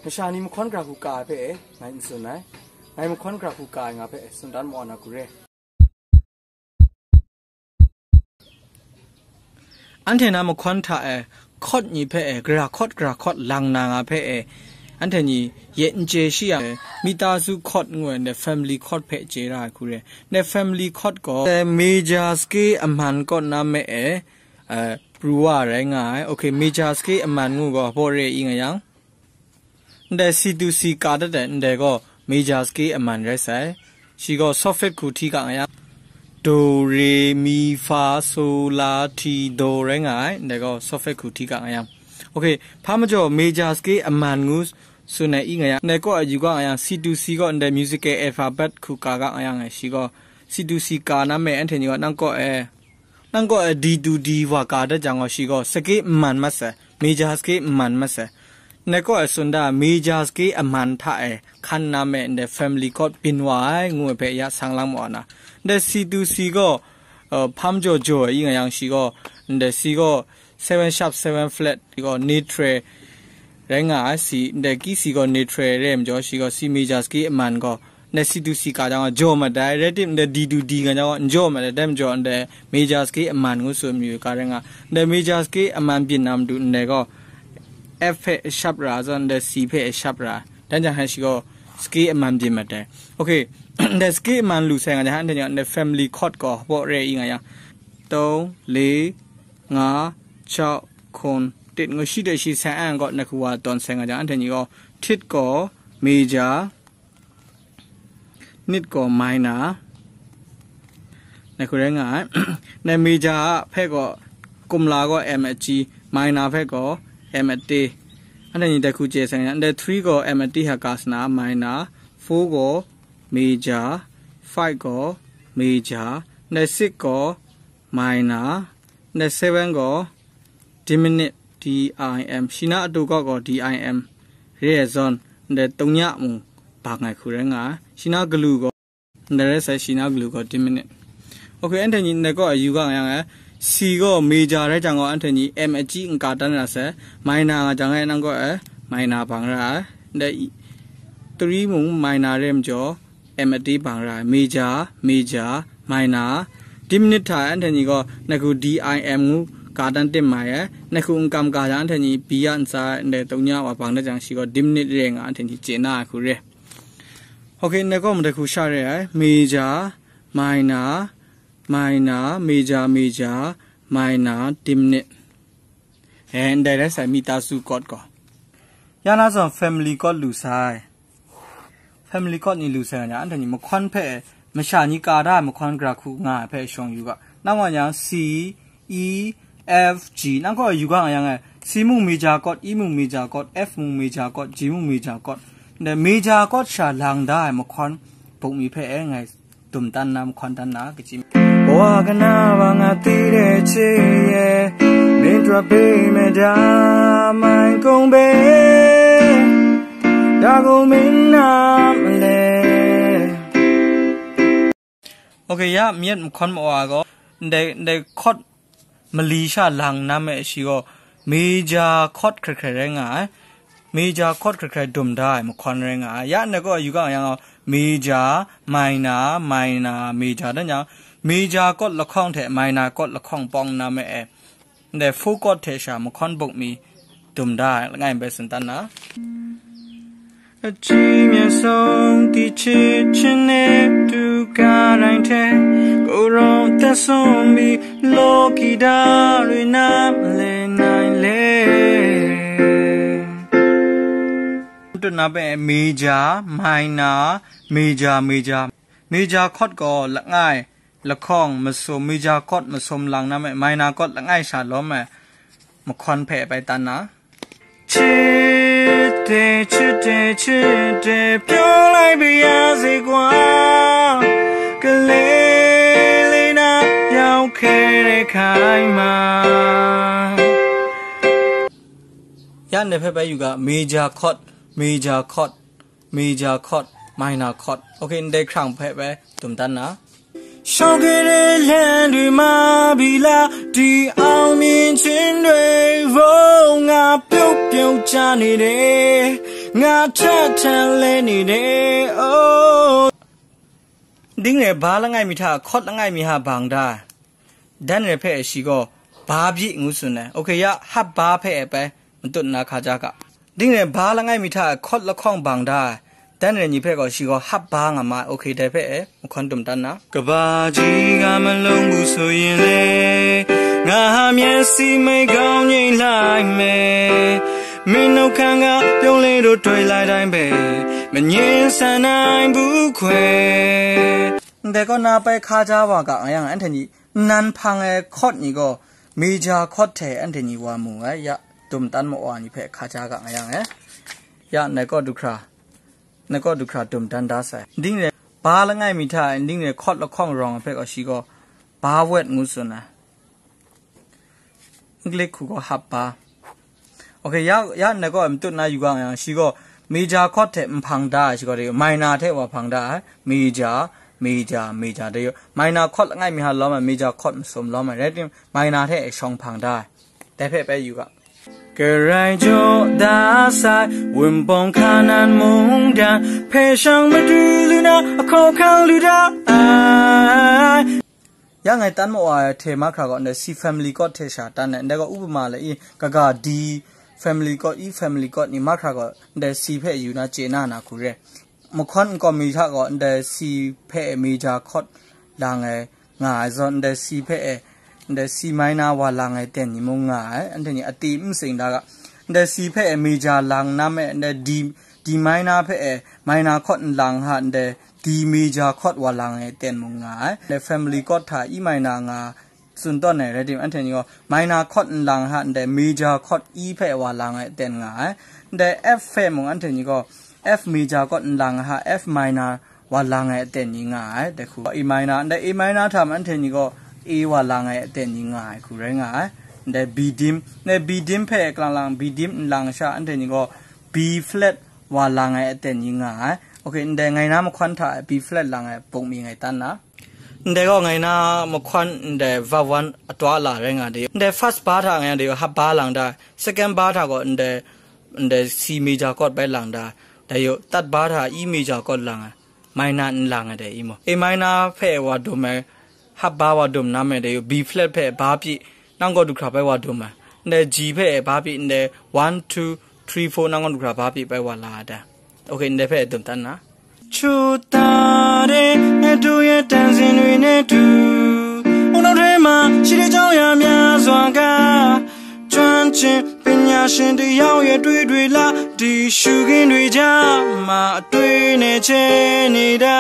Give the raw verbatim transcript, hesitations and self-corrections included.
Masha ni mahkawn gara hku ka ai hpe e, ngai n tsun ai. Ngai mahkawn gara hku ka ai nga hpe e, tsun dan maw na hku re. Anhte na mahkawn hta e, chord ni hpe e, gara chord, gara chord lang na nga hpe e, anhte ni yet n chye shi yang e, mitazu chord ngu ai ndai family chord hpe chye ra ai hku re. Ndai family chord gaw, eh, major scale aman kaw na me e, eh, pru wa rai nga ai. Okay, major scale aman ngu gaw, hpaw re i nga yang, ndai C to C ka dat ai ndai gaw major scale aman rai sai. Shi gaw solfege hku hti ga nga yang, do, re, mi, fa, so, la, ti, do rai nga ai. Ndai gaw solfege hku hti ga nga yang. Okay, hpa majaw major scale aman ngu tsun ai i nga yang, ndai kaw e yu ga nga yang, C to C gaw ndai musical alphabet hku ka ga nga yang, shi gaw C to C ka na me anhte ni gaw nang kaw e Nang kaw e D to D wa ka dat jang gaw, shi gaw scale n man mat sai, major scale n man mat sai. Ndai kaw e tsun da, major scale aman hta e hkan na me ndai family chord byin wa ai, ngu ai hpe ya sang lang maw na. Ndai C to C gaw, uh, hpa majaw jaw ai i nga yang, shi gaw, ndai C gaw seven sharp, seven flat, shi gaw neutral rai nga ai, C, ndai key C gaw neutral re ai majaw, shi gaw C major scale aman gaw, ndai C to C ka jang gaw jaw mat dai, rai tim ndai D to D nga jang gaw n jaw mat dai, dai majaw ndai major scale aman ngu tsun mayu ga rai nga, ndai major scale aman byin na matu ndai gaw F hpe sharp ra zawn, ndai C hpe sharp ra, dan jang hpe shi gaw scale aman byin mat dai. Okay, ndai scale aman lu sai nga jang, ndai, ndai family chord gaw hpaw re i nga yang, tong, le, nga, chau, hkun, tit ngu shi de shi sai an gaw, na hku wa tawn sai nga jang, anhte ni gaw, htit gaw major, nit gaw minor, na hku rai nga ai. Ndai major a hpe gaw, kumla gaw M a chyi, minor hpe gaw M a te. Anhte ni dai hku chye sai nga jang, ndai three gaw M a te ha ka sa na, minor, four gaw major, five gaw major, ndai six gaw minor, ndai seven gaw diminutive, D I M, shi na atu gaw gaw D I M re ai zawn, ndai tungnya mung bang ai hku rai nga ai. Shi na galu gaw, ndai rai sai, shi na galu gaw diminutive. Okay, anhte ni ndai kaw e yu ga nga yang e, C gaw major rai jang gaw, anhte ni M a chyi n ka dan ra sai, minor nga jang e, nang kaw e minor bang ra ai. Ndai three mung minor re ai majaw, M a te bang ra ai, major, major, minor, diminutive hta e anhte ni gaw, na hku D I M ngu ka dan tim mai ai, na hku n kam ga jang, anhte ni B a ntsa ai, ndai tungnya wa bang dat jang, shi gaw diminutive re nga, anhte ni chye na ai hku re. Okay, ndai kaw mung dai hku sha re ai, major, minor, minor, major, major, minor, diminutive. Eh, ndai rai sai, mitazu chord gaw. Ya na zawn family chord lu sai. Family chord ni lu sai nga, anhte ni mahkawn hpe, masha ni ka da ai mahkawn gara hku nga ai hpe shawng yu ga. Nang wa yang C, E, F, G, nang kaw yu ga nga yang e, C mung major chord, E mung major chord, F mung major chord, G mung major chord. Ndai major chord sha lang da ai mahkawn bungmi hpe e ngai dum tan na, mahkawn tan na, kaji. ဘဝကနဘငါသေးတဲ့ချစ်ရဲ့မင်းတို့ပေးမဲ့ဒါမိုင်းကုန်ပဲဒါကိုမင်းနားမလဲ Okay, ya, myit mahkawn ma wa gaw, ndai, ndai chord mali sha lang na me shi gaw, major chord hkrai hkrai rai nga ai. Major chord hkrai hkrai dum da ai mahkawn rai nga ai. Ya, ndai kaw yu ga yang gaw, major, minor, minor, major dan yang, major chord lahkawng hte minor chord lahkawng pawng na me e. Ndai four chord hte sha mahkawn bungmi dum da ai langai bai tsun tan na. အကြီးမြတ်ဆုံးဒီချစ်ခြင်းနဲ့သူကတိုင်းထဲကိုယ်တော်သက်ဆုံးပြီးလောကီဓာတ်တွေနားမလည်နိုင်လေ Tut na pe major, minor, major, major. Major chord gaw langai lahkawng masum, major chord masum lang na me, minor chord langai sha lawm ai mahkawn hpe bai tan na. ချစ်တယ် ချစ်တယ် ချစ်တယ် ပြောလိုက်ပါရစေကွာ ကလေးလေးနားရောက်ခဲ့တဲ့ခိုင်းမှာ Ya, ndai hpe bai yu ga, major chord, major chord, major chord, minor chord. Okay, ndai hkrang hpe bai dum tan na. ရှောင်ခဲ့တဲ့လမ်းတွေမှာဘီလာဒီအောင်မြင်ခြင်းတွေဘုံငါပြုတ်ပြုတ်ချနေတယ် ငါထက်ထက်လဲနေတယ်။ Oh, ဒိန်းရဲဘားလငိုက်မီထက် ခီးလငိုက်မီဟ ဘင်ဒါ, ဒိန်းရဲဖဲအံၤ ရှီဂီၤ ဘားဘျီး ငူးစွန်နၢ်. Okay, ယ ဟပ်ဘားဖဲအံၤပဲ မတုတ်နၢ်ခါကြားက ဒိန်းရဲဘားလငိုက်မီထက် ခီးလခီးဘင်ဒါ, ဒိန်းရဲညီဖဲဂီၤ ရှီဂီၤ ဟပ်ဘားငါမး. Okay, ဒဲဖဲအံၤ မခွန်တုမ်တန်းနၢ်. ကမ္ဘာကြီးကမလုံးဘူးဆိုရင်လေ ငါဟာမျက်စိမှိတ်ကောင်းငြိမ်လိုက်မယ်။ မင်းနှုတ်ခမ်းကပြုံးလေးတို့တွေ့လိုက်တိုင်းပဲ မငြင်းဆန်နိုင်ဘူးခွဲ။ ဒဲကီးနၢ်ပဲခါကြားဝါက ငါယံ အန်ထနီ နန်ဖန်အဲ ခီးနီဂီၤ မေးကြားခီးထဲ အန်ထနီဝါမူအဲ ယ တုမ်တန်းမဝါနီဖဲခါကြားက ငါယံအဲ ယ နကီးဒုခရာ နကီးဒုခရာတုမ်တန်းဒါစဲ ဒိန်းရဲ ဘားလငိုက်မီထက် ဒိန်းရဲ ခီးလခီးရောင်ဖဲဂီၤ ရှီဂီၤ ဘားဝဲတ် ငူးစွန်နၢ်. အင်္ဂလိပ်ခုဂီၤ ဟပ်ဘား. Okay, ယ ယ နကီး မတုတ်နၢ်ယူက ငါယံ ရှီဂီၤ မေးကြားခီးထဲ မဖန်ဒါ ရှီဂီၤ ဒဲ minor ထဲဝါဖန်ဒါ, မေးကြား မေးကြား မေးကြား ဒဲ ယ minor ခီးလငိုက်မီဟ လီၤမး, မေးကြားခီးမစုံလီၤမး, ရဲတင် minor ထဲ ရှောင်ဖန်ဒါ တဲဖဲပဲယူက ကရိုင်ကျော်ဒါဆိုင် ဝင်ပေါင်ခါနန်မုန်တိုင်း ဖဲရှောင်မတူလူနာ အခေါ်ခံလူဒါအိုင် ယ ငါတန်းမဝါထဲ မခရာဂီၤ န C family chord ထဲ ရှ တန်းနၢ်. ဒဲကီး ဥပမာလၢအံၤ ကဂၤ D family chord, E family chord နီ မခရာဂီၤ ဒဲ C ဖဲယူနၢ် စ့နၢ်နၢ်ခူရဲ မခွန်ကီးမီထက်ဂီၤ ဒဲ C ဖဲ major chord လင်အဲ ငါအဲ ဇီ ဒဲ C ဖဲ ဒဲ C minor ဝါလင်အဲ တဲနီမူ ငါအဲ အန်ထနီ အတီမစင်ဒါက ဒဲ C ဖဲ major လင်နၢ်မ့ၢ် ဒဲ D, D minor ဖဲ minor chord လင်ဟ ဒဲ D major chord ဝါလင်အဲ တဲမူ ငါအဲ ဒဲ family chord ထ E minor ငါ စွန်တွၼ်ၼႆ ရဲတင် အန်ထနီဂီၤ minor chord လင်ဟ ဒဲ major chord E ဖဲဝါလင်အဲ တဲငါအဲ ဒဲ F ဖဲမူ အန်ထနီဂီၤ F major chord လင်ဟ F minor ဝါလင်အဲ တဲနီငါအဲ ဒဲခူ A minor, ဒဲ A minor ထ အန်ထနီဂီၤ A ဝါလင်အဲ တဲနီငါအဲ ခူရဲငါအဲ ဒဲ B dim, ဒဲ B dim ဖဲကလင်လင် B dim လင်ရှ အန်ထနီဂီၤ B flat ဝါလင်အဲ တဲနီငါအဲ Okay, ဒဲ ငါနၢ်မခွန်ထ B flat လင်အဲ ပုင်မီ ငါတန်းနၢ်. ဒဲကီး ငါနၢ်မခွန် ဒဲ verb one အတွၢ်လၢ်ရဲငါဒဲ ဒဲ first bar ထ ငါဒဲ ဟပ်ဘားလင်ဒါ, second bar ထ ဂီၤ ဒဲ ဒဲ C major chord ပဲလင်ဒါ, ဒဲယ third bar ထ E major chord လင်အဲ minor လင်အဲ ဒဲ အံၤမူ A minor ဖဲဝါဒိုမဲ ဟပ်ဘားဝါဒိုမနၢ်မ့ၢ် ဒဲယ B flat ဖဲ ဘားဘျီး နၢ်ကီးဒုခရာပဲဝါဒိုမဲ ဒဲ G ဖဲ ဘားဘျီး ဒဲ one, two, three, four နၢ်ကီးဒုခရာ ဘားဘျီး ပဲဝါလင်အဲ ဒဲ Okay, ဒဲဖဲ တုမ်တန်းနၢ်. ချိုသာတဲ့ အတူရဲ့တန်စင်တွေနဲ့တူ ဦးနှောက်ထဲမှာရှိတဲ့ကြောင်းရာများစွာက ကျွမ်းကျင်ပညာရှင်တစ်ယောက်ရဲ့တွေ့တွေ့လဒီရှုခင်းတွေကြားမှာအတွေ့နဲ့ချဲနေတာ